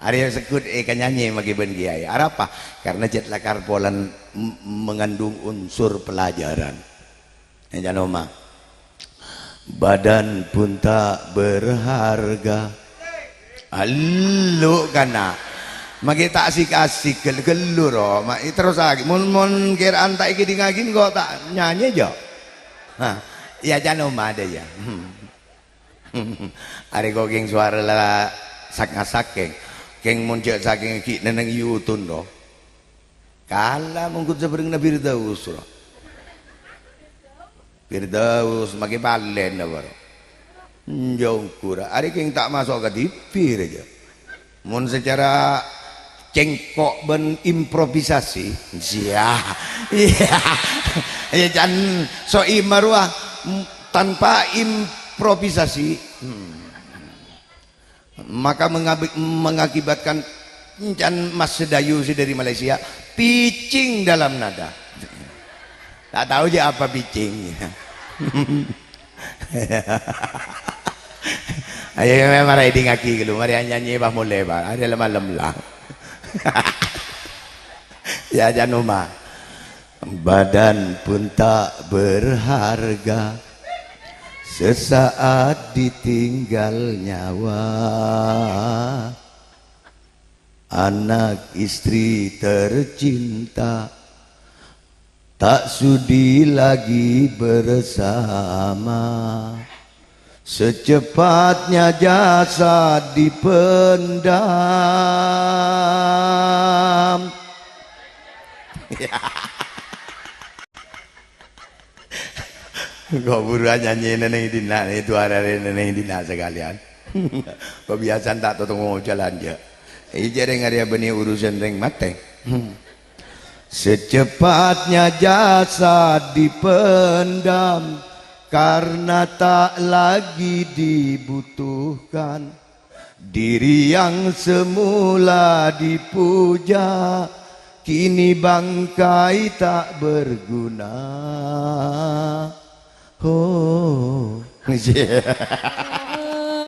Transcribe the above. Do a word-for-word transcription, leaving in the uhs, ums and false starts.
Arèya segghut èkanyanyè maghi bân kiyaè. Arapa? Karena jhât lakar polana m-, mengandung unsur pelajaran. Ècanoma. Badan pun tak berharga. Allu kana. Maghi ta' asik-asik gel-, ghellu ro. Ma-, terrosaghi. Mon, mon kèra'an ta' èkèdingngaghi, engko' ta' nyanyè, jâ. Hah. Ècanoma dâ, yâ. Hmm. Arè ko' kèng sowara la sak-ngasak, kèng. Kèng mon jhâ' sakèng ghi' nèng yutun, ro. Kala mongghut sabhârengnga Firdaus, ro. Firdaus, maghi palèn apa, ro? Enjâ' ongghu ra. Arè kèng ta' maso' ka T V ra, jâ. Mon secara cengkok bân improvisasi, sia. Iya. Ya, can Soimah rowa, m-, tanpa improvisasi. Hmm. Maka mengabi-, mengakibatkan can Mas Sedayu sè dâri Malaysia, pitching dalam nada. Ta' tao jâ apa pitching. Ayo, mè' mara èdingngaghi ghâllu, marè anyanyè pas molè, Pak. Arè la malem la. Ya, ècanoma. Badan pun tak berharga, sesaat ditinggal nyawa. Anak istri tercinta, tak sudi lagi bersama. Secepatnya jasad dipendam. Engko' buruwân nyanyèna neng dinna', neng duwâ arè neng dinna' sakalèyan. Kebiasaan ta' totongol jhâlân, jâ. Iyâ, jârèng arèya bânnè urusan rèng matè. Hmm. Secepatnya jasad dipendam karena tak lagi dibutuhkan. Diri yang semula dipuja, kini bangkai tak berguna. Oh.